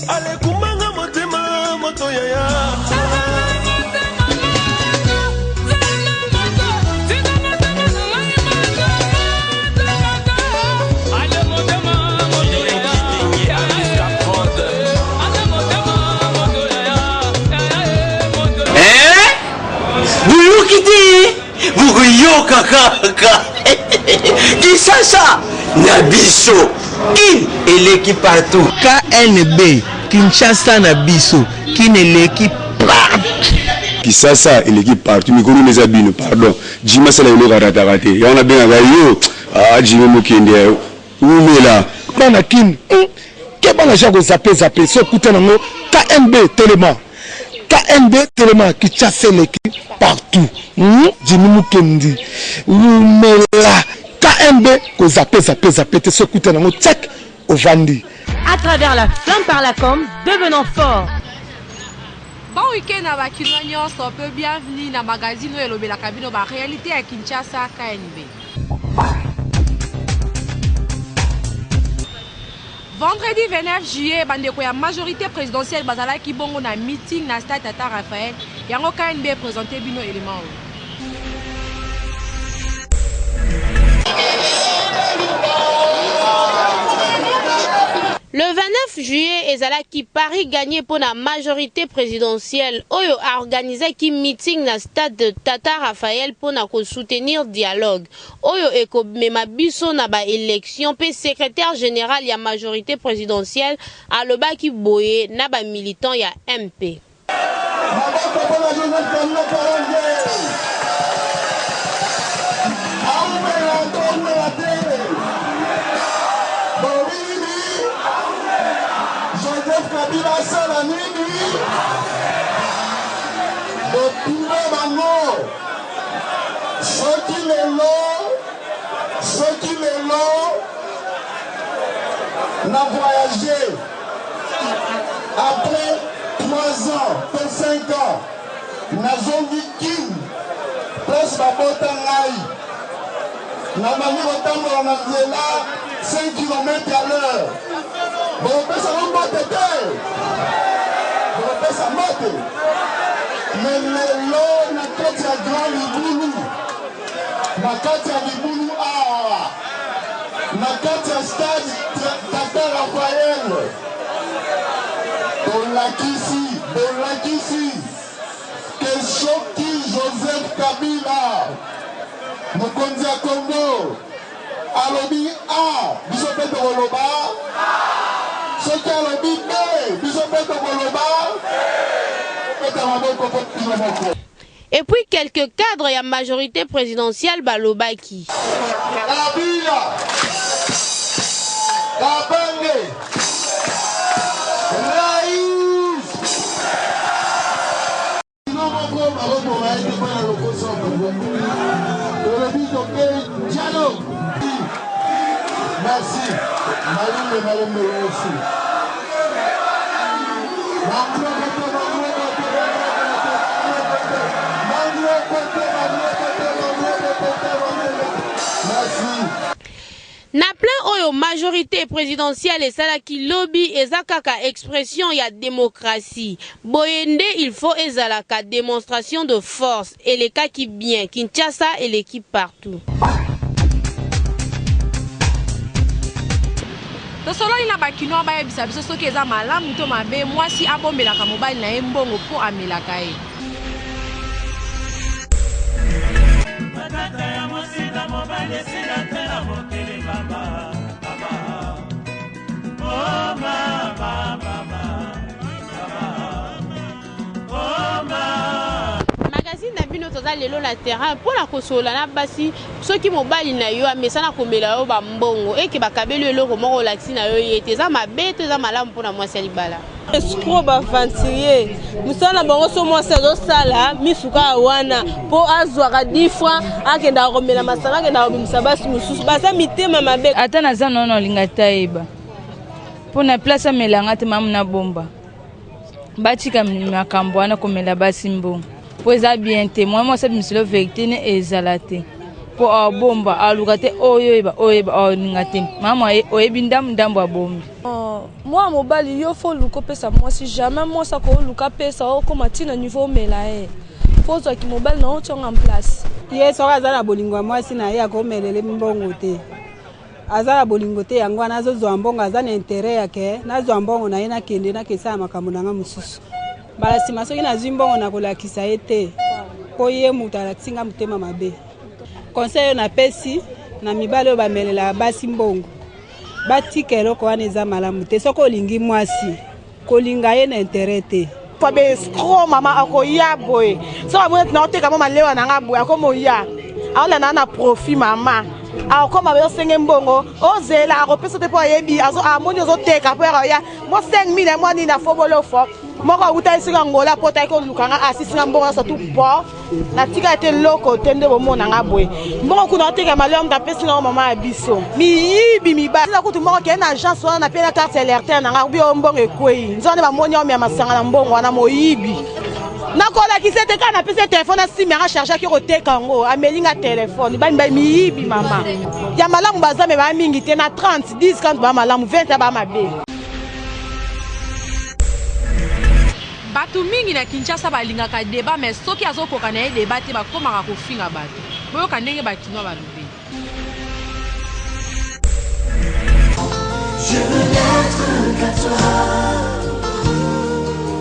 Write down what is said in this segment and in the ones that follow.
Alekumbanga motema moto yaya. Boyoki te bokoyoka kaka Kinshasa na biso kin eleki partout. KNB Kinshasa na biso kin eleki partout. Kisasa eleki partout mikolo eza bino pardon Jimmy asala eloko arataka te yango nabengaka yo ah Jimmy Mokende wumela. Bana kin hum keba na ja ko zappe zappe soki okuta nango KNB telema KNB telema Kinshasa eleki partout hum Jimmy Mukendi wumela KNB ko zappe zappe zappe te soki okuta nango tchak ovandi. À travers la flamme par la com, devenons forts! Bon week-end na ba kinois nionso pe bienvenue na magazine oyo elobelaka bino ba realite ya Kinshasa KNB. Vendredi 29 juillet, bandeko ya majorité présidentielle bazalaki bongo na meeting na stade Tata Raphaël. Yango KNB présenter bino élément oyo. Le 29 juillet ezalaki pari gagné mpo na majorite presidentielle oyo a organisaki meeting na stade Tata Raphaël mpo na ko soutenir dialogue oyo ekomema biso na ba elections mpe secretaire general ya majorite presidentielle alobaki boye na ba militants ya MP. Maboko mpo na Joseph Kabila Kabange. Aumela to aumela te. Balobi nini? Joseph Kabila asala nini? Botuna bango soki lelo soki lelo na voyage Après 3 ans to 5 ans nazongi kin place babota ngai nabandi kotambola na nzela 5 kilomètre à l'heure bokopesa ngo mbote te bokopesa mbote me lelo na kati ya grand libulu na kati ya libulu awa na kati ya stade Tata Raphaël tolakisi bolakisi ke soki Joseph Kabila mokonzi ya Congo alobi A biso mpe tokoloba soki alobi B biso mpe tokoloba beta maboko mpo bino moko. Et puis quelques cadres ya majorite presidentielle balobaki. Kabila, Kabange, Rais. Bino moko bakoboma ye te mpo na lokoso ya pouvoir. Tolobi tokei dialogue. Merci. Malembe malembe merci. Na plein oyo majorite presidentielle esalaki lobi eza kaka expression ya democratie. Boye nde il faut ezalaka demonstration de force elekaki bien Kinshasa eleki partout. Tosololi na ba kinois bayebisa biso soki eza malamu to mabe mwasi abombelaka mobali na ye mbongo po amelaka ye. Matata ya mwasi na mobali esila te na mokili mama mama oh mama mama mama oh mama Magazine na bino toza lelo na terrain mpo na kosolola na basi soki mobali na yo amesana komela yo ba mbongo eke bakabeli yo eloko moko olakisi na yo ye te eza mabe to eza malamu mpo na mwasi ya libala. Escroc ba aventurier mosala na bango so mwasi azosala misu kaka wana mpo azwaka 10 francs akendaka komela masanga akendaka kobimisa basi mosusu baza mitema mabe. Ata naza nono olinga tayeba mpo na place amelanga te mamu na bomba batika makambo wana komela basi mbongo mpo eza bien te mwa mwasi abimiselo verité ne ezala te. mpo abomba aluka te oyo oyeba oyeba olinga te mama oyebi ndambu ndambu abombi. Oh, mwana mobali yo fo oluka opesa mwasi jamais mwasi akoluka apesa okoma ti na niveau omela ye fo ozwaki mobali na yo otionga en place. Ye soki aza na bolingo ya mwasi na ye akomelele mbongo te aza na bolingo te yango wana azozwa mbongo aza na interet ya ke nazwa mbongo na ye nakende nakesala makambo na nga mosusu mbala nsima soki nazwi mbongo nakolakisa ye te mpo ye moto alakisi nga motema mabe conseil oyo napesi na mibali oyo bamelelaka basi mbongo batika eloko wana eza malamu te soki olingi mwasi kolinga ye na interet te fa ba escroc mama akoya boye soki amoni ete naoteka mwa malewa na nga boye akomoya aolanda na profit mama akokoma boye osenge mbongo ozela akopesa te mpo ayebi amoni ozoteka mpo ya mwa 5000 mwa nini afobolofo moko awuta esika Angola po taki koluka nga asisi nga mbongo nyonso tu po natika ete eloko te nde bomona nga boye mbongo kuna oteka malheur moto apesi nga mama ya biso miyibi mibali na kutu moko kende na agence wana napie na carte ya lerter na nga bio mbongo ekwei nzoka nde bamoni omya masanga na mbongo wana moyibi nakolakisa ete kaka napesi ye telefone asimi yanga charge aki koteka yango ameli nga telefone bamibali miyibi mama ya malamu baza me baa mingi te na 30 10 kant baa malamu 20 ya baa mabe. Batu mingi na Kinshasa balingaka debat mais soki azokoka naye debat te bakomaka kofinga batu. Boyoka ndenge ba kinois balobi. Je veux n'être qu'à toi,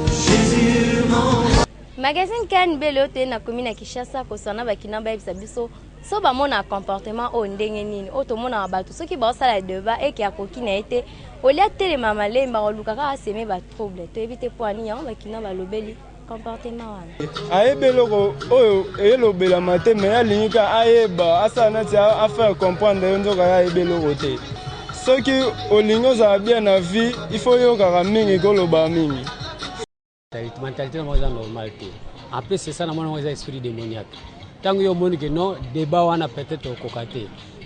Jésus mon. Magazine KNB lelo toye na commune ya Kinshasa kosana ba kinois bayebisa biso so bamonaka comportement oyo ndenge nini oyo tomonaka bato soki baosala debat eke akoki na ye te olia telema malembe akoluka kaka aseme ba trouble toyebi te mpo ani yango bakinois balobeli comportement wana. Ayebi eloko oyo elobelama te me alingi ka ayeba asala neti afaire comprendre yo nzoka ye ayebi eloko te. Soki olingi ozala bien na vie il faut oyokaka mingi koloba mingi. Mentalite na bango eza normal te. En plus c'est ça na mona yango eza esprit démoniaque. Ntango yo omoni que non débat wana peut-être okoka te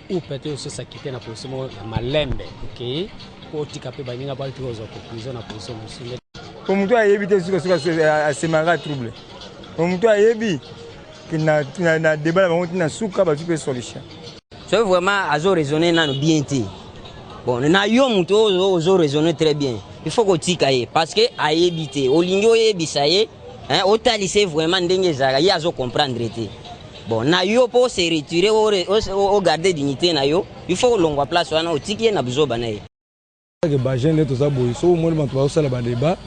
ou peut-être oso s'acquitter na position moko ya malembe okei mpo otika mpe baninga baluki kozwa conclusion na position mosusu. Po moto ayebi te suka suka asemaka trouble. Po moto ayebi na, na, na débat na bango tina suka bazwi mpe solution. Soki vraiment azo raisonner nanu bien te. Bon, na yo moto oyo ozo raisonner très bien. Il faut kotika ye parce que ayebi te. Olingi oyebisa ye, hein, otalisa ye vraiment ndenge ezalaka, ye azo comprendre te. Bon, na yo po se retirer o, o, o garder dignité na yo, il faut olongwa place wana otiki ye na buzoba na ye. Ke ba jeune nde toza boye soki omoni bato bazosala ba debat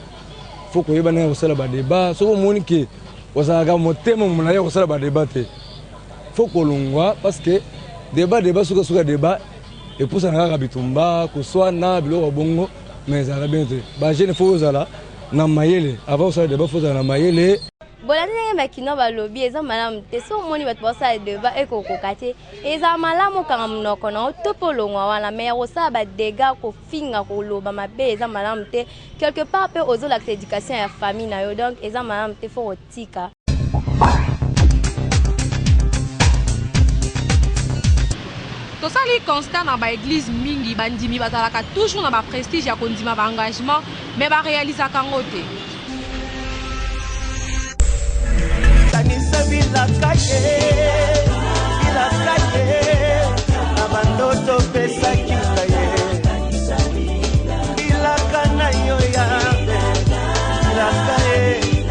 faut koyeba ndenge kosala ba debat soki omoni ke ozalaka motema molai ya kosala ba debat te faut kolongwa parce que debat debat suka suka debat epusana kaka bitumba koswana biloko ya bongo mais ezalaka bien te ba jeune faut ozala na mayele avant osala debat faut ozala na mayele. Bolandi ndenge ba kinois balobi eza malamu te soki omoni bato bazosala debat ekokoka te ezala malamu okanga monoko na yo to mpe olongwa wana mais ya kosala ba degats kofinga koloba mabe eza malamu te quelque part mpe ozolakisa education ya famille na yo donc eza malamu te fo kotika. Tosali constat na ba eglise mingi bandimi bazalaka toujours na ba prestige ya kondima ba engagement mais ba realisaka yango te. Kanisa bilaka ye, bilaka ye, na bandoto opesaki nga ye. Bilaka na yo Yawe, bilaka ye,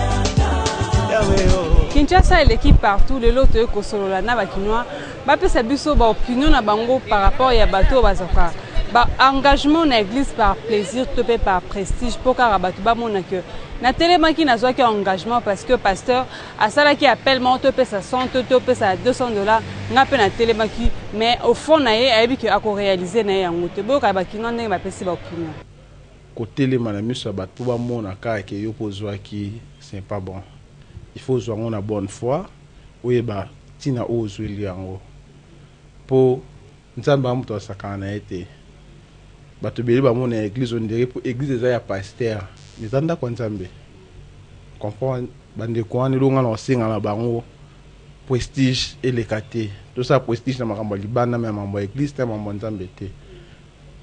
Yawe oh. Kinshasa eleki partout lelo toye kosolola na ba kinois bapesa biso ba opinion na bango par rapport ya bato oyo bazwaka ba engagement na église par plaisir to mpe par prestige mpo kaka bato bamona que natelemaki nazwaki engagement parce que pasteur asalaki appel moko topesa 100 to topesa 200 dollars nga mpe natelemaki mais au fond na ye ayebi ke akorealize na ye yango te. Boyoka bakinois ndenge bapesi ba opinion. Kotelema na miso ya bato po bamona kaka ke yo pe ozuaki ce n'est pas bon. Il faut ozua yango na bonne foi, oyeba tina oyo ozueli yango. Po Nzambe aza moto asakana na ye te. Bato ebele bamona eglise on dirait po eglise eza ya pasteur mais eza ndako ya Nzambe. Comprendre ba ndeko wana eloko nga nakosenga na bango prestige eleka te. Tosala prestige na makambo ya libanda mais ya makambo ya eglise te ya makambo ya Nzambe te.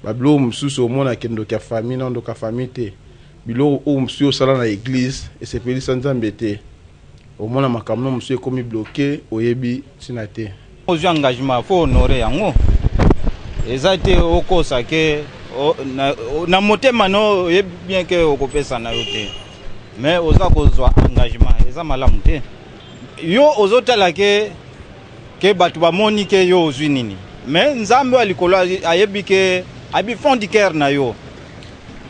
Ba biloko mosusu omona ke ndoki ya famille non ndoki ya famille te. Biloko oyo mosusu yo osala na eglise esepelisa Nzambe te. Omona makambo no mosusu ekomi bloque oyebi tina te. Ozwi engagement faut honorer yango. Eza te okosa ke na, na motema no oyebi bien ke okopesa na yo te. Mais oza kozwa engagement eza malamu te. Yo ozotala ke ke bato bamoni ke yo ozwi nini. Mais Nzambe ya likolo ayebi ke ayebi fond du cœur na yo.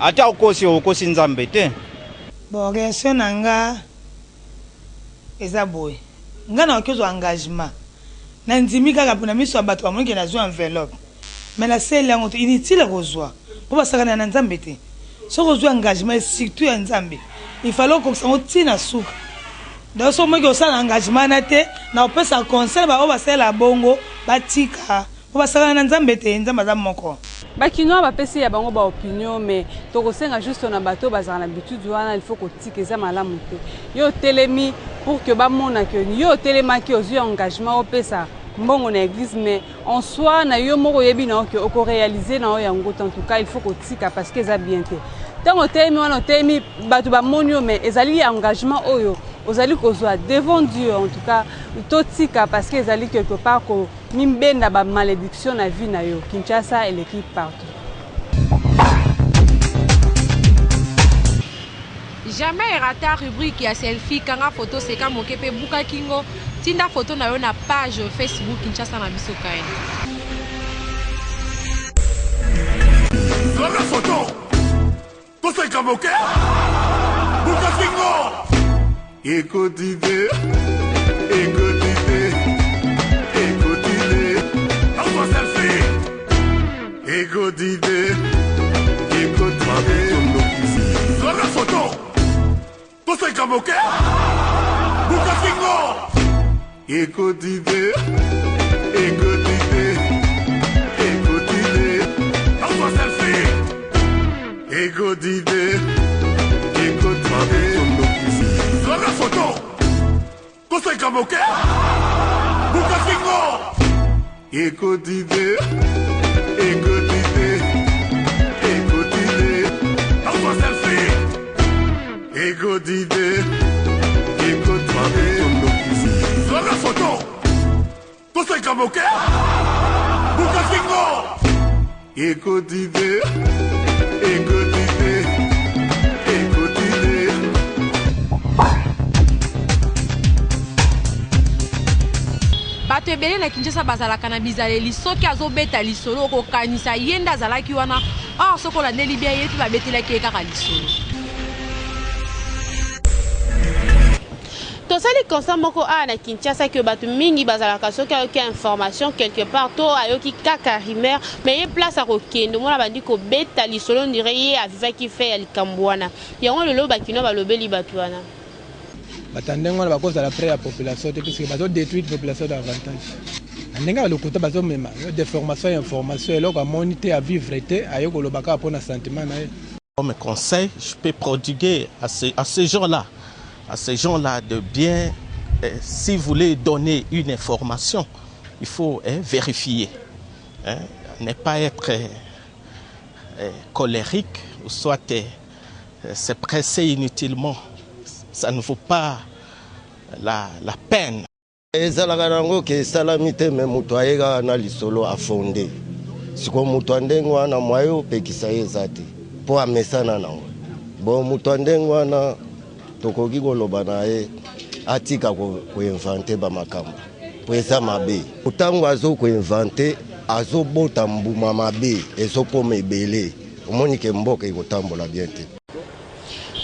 Ata okosi okosi Nzambe te. Bon reaction na nga eza boye nga nakoki kozwa engagement na ndimi kaka pona miso ya batu bamoni ke nazwi enveloppe mais nasaleli yango te inutile kozwa po basakanaka na nzambe te soki ozwi engagement et surtout ya nzambe il fallait okokisa yango ti na suka donc soki omoni ke osala engagement wana te nakopesa conseil na ba oyo basalelaka bongo batika Po basakana na Nzambe te, Nzambe aza moko. Ba kinois ba pesi ya bango ba opinion mais tokosenga juste na bato oyo bazalaka na habitude wana il faut kotika eza malamu te. Yo otelemi pour que bamona que yo otelemaki ozui engagement opesa mbongo na eglise mais en soi na yo moko oyebi na yo que oko realiser na yo yango te en tout cas il faut kotika parce que eza bien te. Tango otelemi wana otelemi bato bamoni yo mais ezali engagement oyo ozali kozua devant Dieu en tout cas totika parce que ezali quelque part ko Mibenda ba malediction na vie na yo Kinshasa eleki partout. Jamais erata rubrique ya selfie kanga photo seka moke pe buka kingo tinda photo na yo na page Facebook Kinshasa na biso KN. Kanga photo Toseka moke Buka kingo Ekoti te Ekoti te Ekoti te Azwa selfie Ekoti te Ekoti te Zwaka photo Toseka moke Buka kingo Ekoti te Ekoti te Ekoti te Azwa selfie Ekoti te Ekoti te Zwaka photo Toseka moke Buka kingo Ekoti te Ekoti te Ekoti te Azwa selfie Ekoti te Ekoti te Zwaka photo Toseka moke Buka kingo Ekoti te Ekoti te Ekoti te Bato ebele na Kinshasa bazalaka na bizaleli soki azobeta lisolo okokanisa ye nde azalaki wana or soki olandeli bien ye mpe babetelaki ye kaka lisolo. Tosali constat moko awa na Kinshasa que bato mingi bazalaka soki ayoki information quelque part to ayoki kaka rumeur mais ye place akokende omona abandi kobeta lisolo on dirait ye avivaki fait ya likambo wana. Yango lelo ba kinois balobeli bato wana. Bato ya ndenge wana bakozala près ya population te puisque bazo detruire population davantage. Na ndenge ya lokuta bazomema deformation ya information, eloko amoni te a vivre te aye koloba kaka mpo na sentiment na ye. Comme conseil, je peux prodiguer à ces, à ces gens-là, à ces gens-là de bien, eh, si vous voulez donner une information, il faut eh, vérifier. Hein, ne pas être eh, eh colérique ou soit eh, se presser inutilement. Ça ne vaut pas la, la peine. Ezalaka nango ke esalami te me moto aye kaka na lisolo afonde. Sikoyo moto ya ndenge wana mwaye opekisa ye eza te mpo amesana nango. Bon moto ya ndenge wana tokoki koloba na ye atika koinvente ba makambo mpo eza mabe. Ntango azo koinvente azobota mbuma mabe ezokoma ebele, omoni ke mboka ekotambola bien te.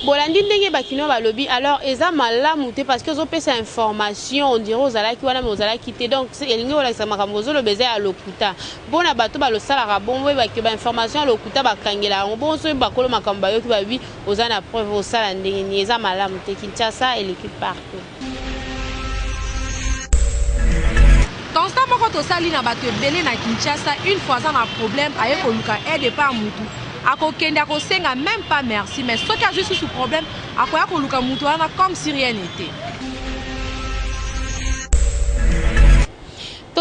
Bolandi ndenge ba kinois balobi alors eza malamu te parce que ozo pesa information on dirait ozalaki wana mais ozalaki te donc elingi kolakisa makambo ozoloba eza ya lokuta pona bato balosalaka bongo boyeba ke ba information ya lokuta bakangela yango bongo soki bakolo makambo bayoki balobi oza na preuve osala ndenge nini eza malamu te Kinshasa eleki partout. Constat moko tosali na bato ebele na Kinshasa, une fois aza na problème aye koluka aide epa ya mutu, akokende akosenga meme pas merci mais soki azwi susu problème akoya koluka mutu wana comme si rien n'etait.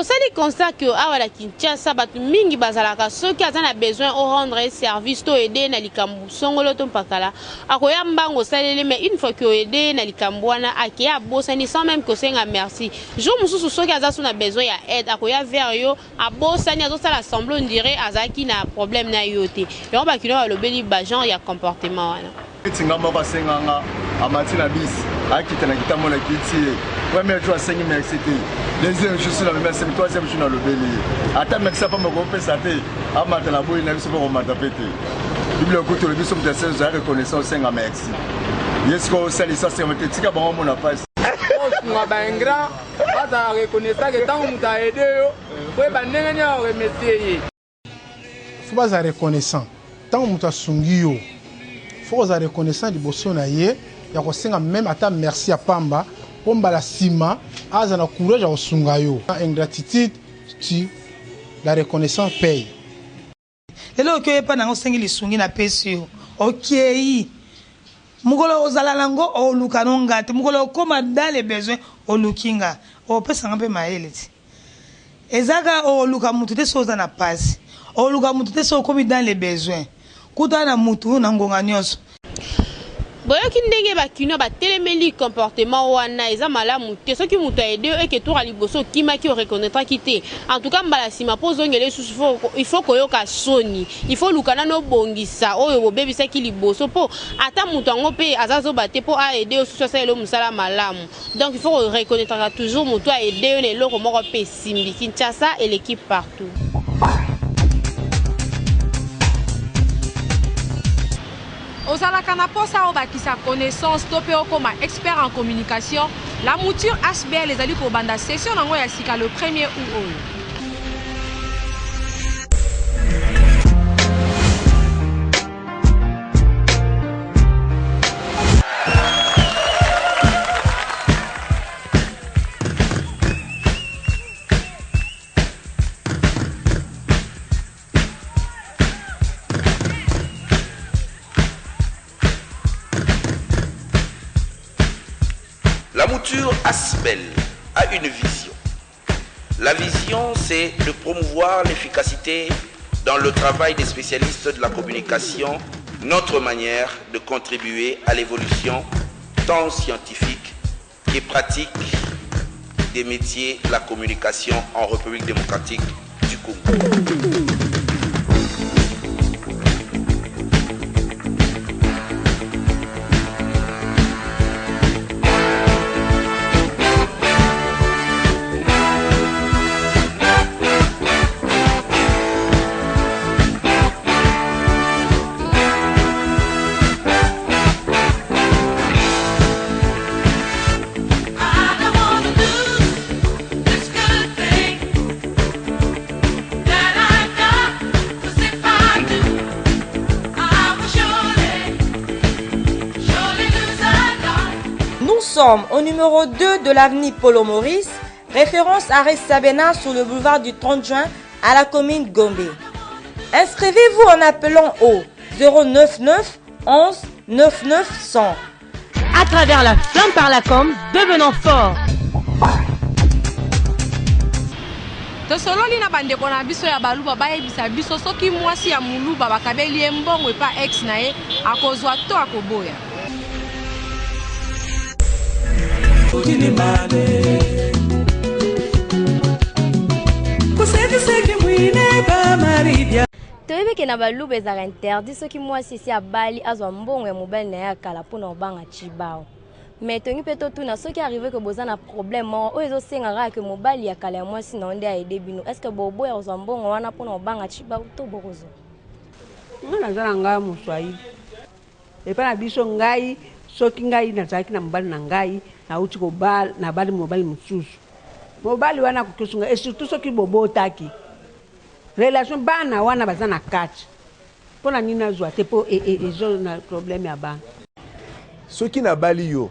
Tosali constat que awa na Kinshasa batu mingi bazalaka soki aza na besoin o rendre ye service to aider ye na likambu songolo to mpakala akoya mbangu osaleli mais une fois que o aider ye na likambu wana akeyi abosani sans meme kosenga merci. Jour mosusu soki aza su na besoin ya aide akoya vers yo abosani azosala semblant on dirait azalaki na problème na yo te. Yango ba kinois balobeli ba genre ya comportement wana. Neti nga moko asenga nga amati na bus akita na kitambo na kiti ye premier jour asengi merci te deuxième jour si nalobi asengi troisième jour nalobeli ye ata merci apamba kopesa te amata na boyi na biso mpe komata mpe te bible ekuti olobi so moto asengi ozala reconnaissant osenga merci ye sikoyo osalisa asenga te tika bango omona mpasi osunga ba ingrat bazala reconnaissant ke ntango moto aede yo oyeba ndenge nini aremercie ye. Faut bazala reconnaissant tango moto asungi yo faut kozala reconnaissant liboso na ye ya kosenga meme ata merci ya pamba po mbala sima aza na courage ya kosunga yo ingratitude tu la reconnaissance paye. Lelo oki oye epa nanga osengi lisungi na pesi yo okeyi mokolo ozala na ngo oluka no nga te mokolo okoma dans les besoins oluki nga opesa nga pe mayele ti Eza kaka oluka mutu te soki oza na pasi, oluka mutu te soki okomi dans les besoins. Kutana na mutu na ngonga nionso. Boyoki ndenge ba kinois ba telemeli comportement wana eza malamu te soki mutu a aide yo eke tour ya liboso okimaki o reconnaitraki te en tout cas mbala sima po ozongela ye susu il faut koyoka soni il faut oluka nanu obongisa oyo bobebisaki liboso po ata mutu yango pe aza zoba te po a aide yo susu asalela yo musala malamu Donc il faut ko reconnaitraka toujours mutu a aide yo na eloko moko pe esimbi. Kinshasa eleki partout. Ozalaka na posa obakisa connaissance to pe okoma expert en communication? La mouture HBL ezali kobanda session nango ya sika le premier aout oyo. La mouture Asbel a une vision. La vision, c'est de promouvoir l'efficacité dans le travail des spécialistes de la communication, notre manière de contribuer à l'évolution tant scientifique que pratique des métiers de la communication en République démocratique du Congo. Nous sommes au numéro 2 de l'avenue Polo Maurice, référence à Sabena sur le boulevard du 30 juin à la commune Gombe. Inscrivez-vous en appelant au 099 11 99 100. À travers la flamme par la com, devenons forts. Tosololi na bandeko na biso ya baluba bayebisa biso soki mwasi ya muluba bakabeli ye mbongo epa ex na ye akozwa to akoboya. Toyebi ke na baluba ezalaka interdit soki mwasi esi abali azwa mbongo ya mobali na ye ya kala mpo na kobanga tshibawu. Mais tolingi mpe totuna soki arrive ke boza na problème moko oyo ezosenga kaka ke mobali ya kala ya mwasi na yo nde aide bino, est ce que boboya kozwa mbongo wana mpo na kobanga tshibawu to bokozwa? Nga naza na ngai moswahili epai na biso ngai soki ngai nazalaki na mobali na ngai nauti kobala nabali mobali mosusu mobali wana akoki kosunga et surtout soki bobotaki relation bana wana baza na kati mpo na nini nazwa te mpo ezo na problème ya bana Soki nabali yo,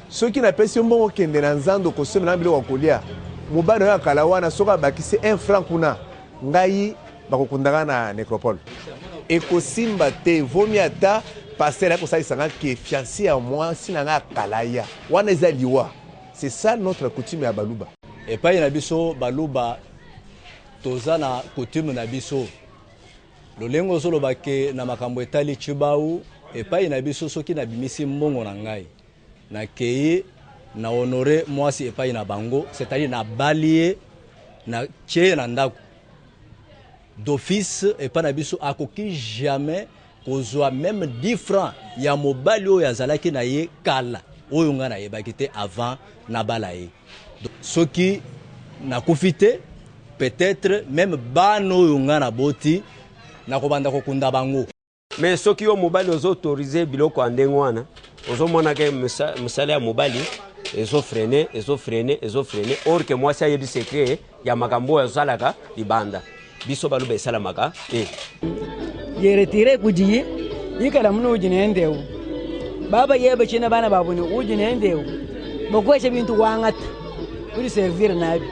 soki napesi yo mbongo kende na nzando kosombela nga biloko ya kolia, mobali na yo ya kala wana soki abakisi un franc kuna, ngai bakokunda nga na necropole. Ekosimba te, vaut mieux ata pasteur aya kosalisa nga que fiance ya mwasi na nga ya kala aya. Wana eza liwa. C'est ça notre coutume ya baluba. Epai na biso baluba toza na coutume na biso. Lolenge ozoloba ke na makambo etali Tshibawu, epai na biso soki nabimisi mbongo na ngai nakeyi na honore mwasi epai na bango, c'est-à-dire nabali ye na tie ye na ndako d'office epai na biso akoki jamais kozwa meme 10 francs ya mobali oyo azalaki na ye kala oyo ngai nayebaki te avant nabala ye. Soki nakufi te peut-être meme bana oyo ngai naboti nakobanda kokunda bango. Mais soki yo mobali ozo autoriser biloko ya ndenge wana, ozomona ke mosala ya mobali ezo freiner, ezo freiner, ezo freiner, or ke mwasi ayebi secret ya makambo oyo asalaka libanda. Biso baluba esalamaka te. Ye retire kudiye ikala munu udi nende eu baba yebe china bana babu ne udi nende eu bakwesha bintu wangata udi servir nabi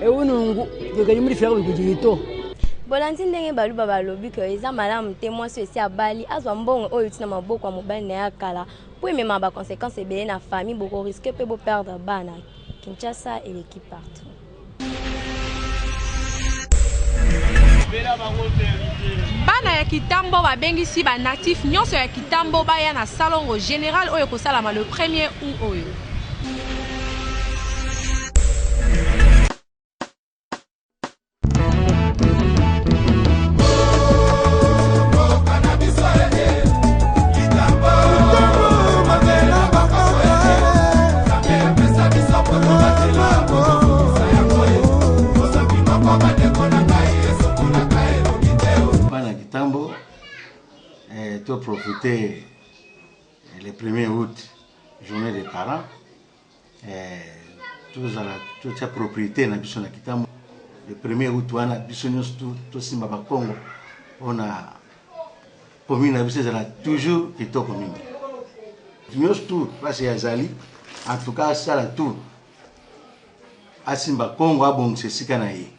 eu nungu tukaji muri fira kudiye to. Bolandi ndenge baluba balobi ke eza malamu te mwasi oyo esi abali azwa mbongo oyo euti na maboko ya mobali na ye ya kala mpo emema ba consequences ebele na famille, boko risquer mpe bo perdre bana. Kinshasa eleki partout. Bana ya Kitambo babengisi ba natifs nionso ya Kitambo baya na salongo general oyo ekosalama le premier aout oyo. Bana Kitambo, eh, to profiter eh, le 1er août, journée des parents, eh, tozala totia propriété na biso na Kitambo. Le 1er août wana biso nyonso tosimba bakongo mpona commune na biso ezala toujours kitoko mingi. Nyonso tout place ya azali, en tout cas asala tout asimba Congo abongisa esika na ye.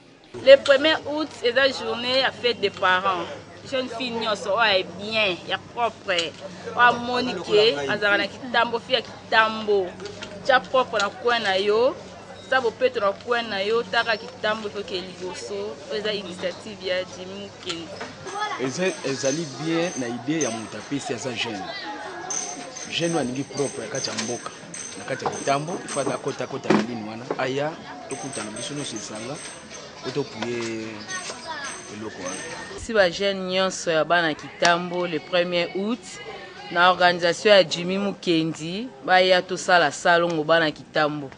Le 1er août eza journée ya fête des parents. Jeune fille nyonso oyo ya bien ya propre oyo amoni ke azalaka na kitambo fille ya kitambo tia propre na coin na yo sa bopeto na coin na yo taka kitambo ifo ke liboso oyo eza initiative ya Jimmy Mukendi. Eza ezali bien na idee ya moto apesi aza jeune jeune oyo alingi propre ya kati ya mboka na kati ya kitambo il faut akota akota na ligne wana aya tokutana biso nyonso esanga po topuye eloko wana. Si ba jeune nyonso ya bana kitambo le 1er août na organisation ya Jimmy Mukendi baya tosala salongo bana kitambo.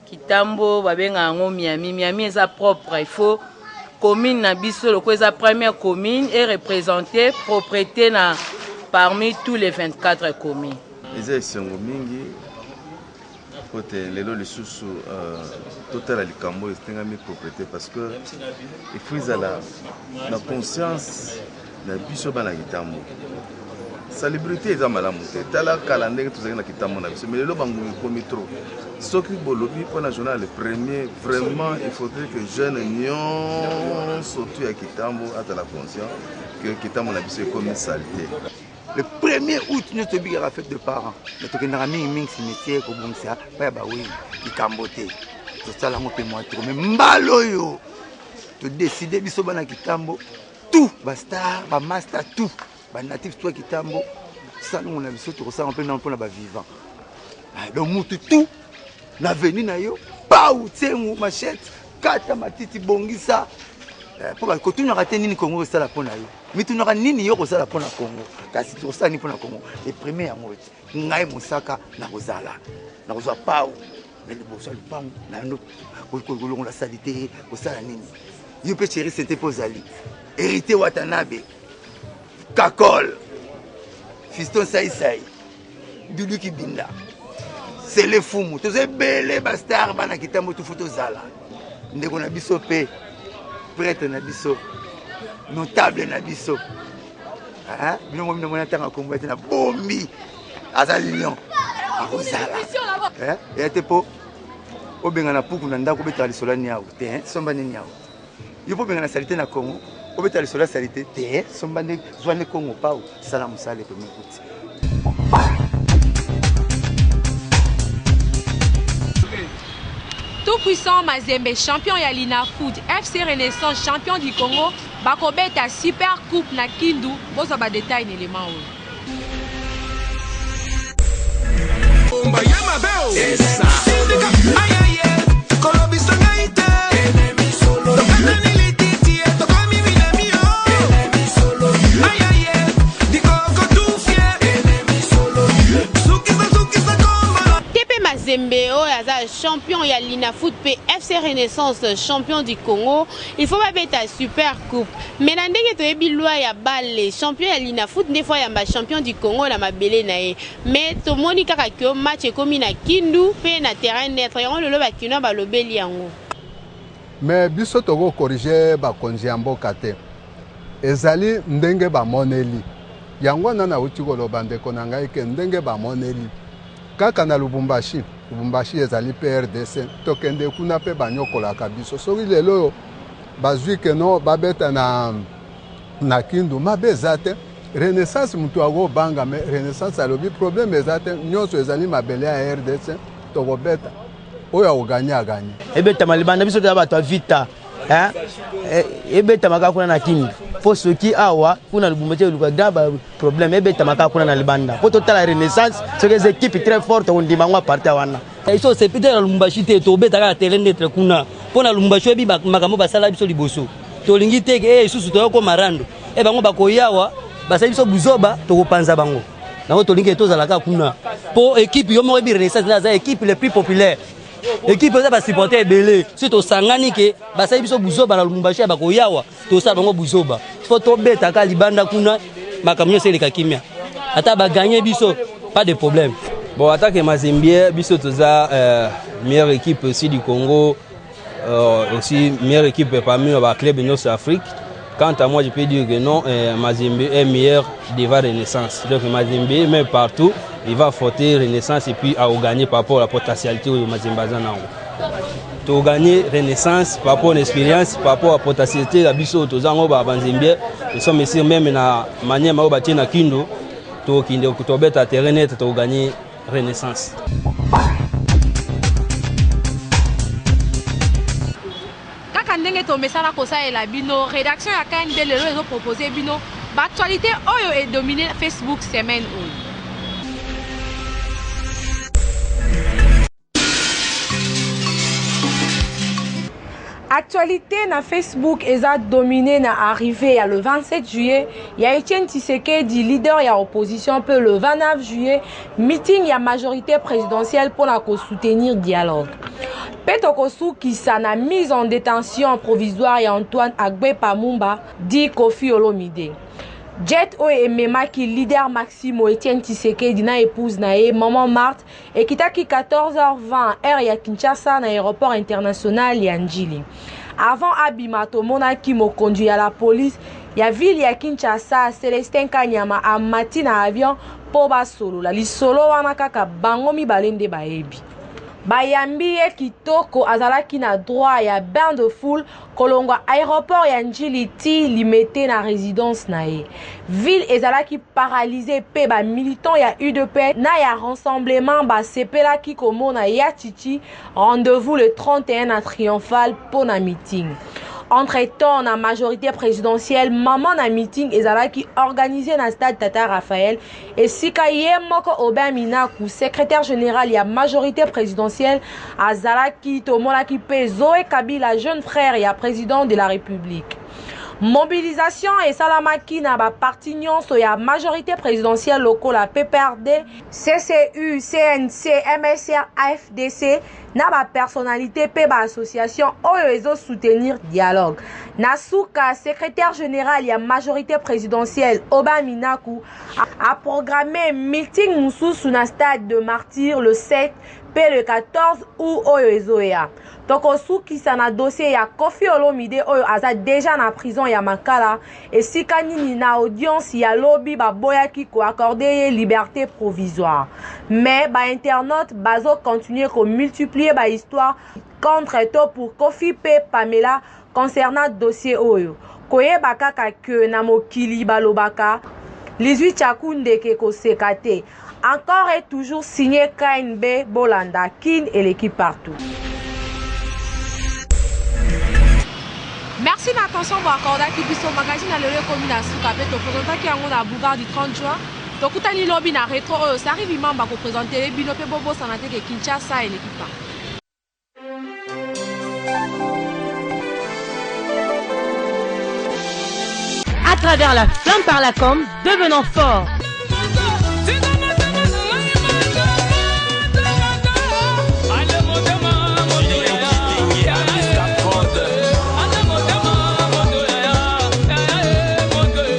Kitambo babenga yango Miami. Miami eza propre, il faut commune na biso lokola eza première commune et représenter propreté na parmi tous les 24 communes. Eza esengo mingi mpo te lelo lisusu uh, totala likambo oyo etengami propreté parce que il faut ezala na conscience na biso bana kitambo. Salubrité eza malamu te. Tala kala ndenge tozalaki na kitambo na biso, mais lelo bangungi ekomi trop. Soki bolobi mpo na journal le premier, vraiment il faudrait que jeune nyonso tu ya kitambo azala conscient que kitambo na biso ekomi salite. Le 1er août nyonso tobikaka fête de parents, mais tokendaka mingi mingi cimetière kobongisa pa ya bawei likambo te, tosala yango mpe mwa trop, mais mbala oyo todeside biso bana kitambo tout ba star ba master tout ba natif tout ya kitambo salongo na biso tokosala mpe na mpona ba vivant ah, donc mutu tout na veni na yo pau tsengu machette kata matiti bongisa eh, mpo kotunaka te nini kongo esala mpo na yo mitunaka nini yo kosala mpo na kongo kasi tokosala nini mpo na kongo eprime yango ete ngai mosaka nakozala nakozwa pau na liboso ya lopango nayando kolongola salite kosala nini yo mpe cheri sente mpe ozali héritier watanabe kakol fiston saisai dudu kibinda sele fumu toza ebele bastar bana kitambo tufu tozala ndeko na biso mpe prêtre na biso notable na biso bino mo bino mona ntanga kombo ete na bombi aza lion akozala eya te mpo obengana puku na ndako obetaka lisolo ya niau te somba nde niau yo mpo obengana salite na congo obetaka lisolo ya salite te somba nde zwa nde congo pau sala mosala epemi kuti. Tout puissant Mazembe champion ya Linafoot, FC Renaissance champion du Congo bakobeta Super Coupe na Kindu. Bozwa ba details na element oyo. TP Mazembe oyo aza champion ya Linafoot mpe FC Renaissance champion du Congo, il faut babeta super coupe. Mais na ndenge toyebi loi ya balle, champion ya Linafoot nde faut ayamba champion du Congo na mabele na ye. Mais tomoni kaka que match ekomi na Kindu mpe na terrain neutre, yango lelo ba Kinois balobeli yango. Mais biso toko corriger bakonzi ya mboka te. Ezali ndenge bamoneli. Yango wana nauti koloba ndeko na ngai ke ndenge bamoneli. Kaka na Lubumbashi, Lubumbashi ezali pe rdc, tokende kuna pe banyokolaka biso. Soki lelo oyo bazwi ke no babeta na, na Kindu, mabe eza te. Renaissance mutu akobanga, mais Renaissance alobi problème eza te, nyonso ezali mabele ya rdc, tokobeta. Oyo akoganye aganye. Ebetama libanda, biso toza bato ya vita. Hein? Eh, ebetama kaka kuna na Kindu. Po soki awa kuna Lubumbashi eluka grand ba problème, ebetama kaka kuna na libanda. Po totala Renaissance, soki eza équipe très forte, tokondima yango à partir wana. Biso osepeli te na Lubumbashi te, tobeta kaka terrain neutre kuna. Po na Lubumbashi oyebi makambo basala biso liboso. Tolingi te ke eh, lisusu toya koma rando. Eh, bango bakoyawa, basali biso buzoba, tokopanza bango. Yango tolingi tozala kaka kuna. Po équipe yo moko oyebi Renaissance aza équipe le plus populaire. Equipe eza ba supporter ebele. Soki tosangani ke basali biso buzoba na Lubumbashi ya bakoyawa, tosala bango buzoba. Faut tobeta kaka libanda kuna, makambo nyonso eleka kimia. Ata ba gagner biso, pas de problème. Bon, attaque Mazembe, biso toza meilleure équipe aussi du Congo, aussi meilleure équipe parmi les clubs nyonso ya Afrique. Quant à moi, je peux dire que non, Mazembe est meilleur devant Renaissance. Donc Mazembe, même partout, il va frotter Renaissance et puis à gagner par rapport à la potentialité de Mazembe Azanango. To gagner Renaissance par rapport à l'expérience, par rapport à la potentialité la biso tozango ba Mazembe, nous sommes ici même na manière ma batie na Kindu, to kinde to beta terrain net to gagner Renaissance. Kaka ndenge tomesana kosalela bino, redaction ya KNB lelo ezo proposer bino ba actualites oyo e dominer Facebook semaine oyo. Actualité na Facebook eza dominé na arrivée ya le 27 juillet ya Etienne Tshisekedi, leader ya opposition, mpe le 29 juillet meeting ya majorité présidentielle mpona ko soutenir dialogue. Mpe tokosukisa na mise en détention provisoire ya Antoine Agbepa Mumba dit Koffi Olomide. Jet oyo ememaki leader Maximo Etienne Tshisekedi na épouse na ye maman Marthe ekitaki 14h20 heure ya Kinshasa na aéroport international ya Ndjili. Avant abima, tomonaki mokonzi ya la police ya ville ya Kinshasa Celestin Kanyama amati na avion mpo basolola lisolo wana, kaka bango mibale nde bayebi. Bayambi ye kitoko, azalaki na droit ya bain de foule kolongwa aéroport ya Ndjili ti Limete na résidence na ye. Ville ezalaki paralysé mpe ba militants ya UDPS na ya rassemblement basepelaki komona ya Chichi. Rendez-vous le 31 na Triomphal mpo na meeting. Entre-temps, na majorité présidentielle, maman na meeting ezalaki organisé na stade Tata Raphaël esika ye moko Aubin Minaku, secrétaire général ya majorité présidentielle, azalaki. Tomonaki mpe Zoé Kabila, jeune frère ya président de la République. Mobilisation esalamaki na baparti nyonso ya majorité présidentielle lokola PPRD, CCU, CNC, MSR, AFDC na bapersonnalité mpe baassociation oyo ezosoutenir dialogue. Na suka, secrétaire général ya majorité présidentielle Aubin Minaku a programmé meeting mosusu na stade de Martyr le 7 mpe le 14 août oyo ezoya. Tokosukisa na dossier ya Koffi Olomide oyo aza deja na prison ya Makala, esika nini na audience ya lobi baboyaki koaccorde ye liberté provisoire. Mais bainternaute bazocontinue komultiplie bahistoire contre to pour Koffi mpe Pamela concernant dossier oyo. Koyeba kaka ke na mokili balobaka lizwi tchaku ndeke koseka te. Encore et toujours signé KNB. Bolanda Kin eleki partout. Merci na attention bo accordaki biso magazine ya lelo ekomi na suka pe to presentaki yango na boulevard du 30 juin. Tokutani lobi na retro oyo Sari Bimamba ko presentele bino pe bobosana te ke Kinshasa eleki partout. À travers la flamme par la com, devenant fort.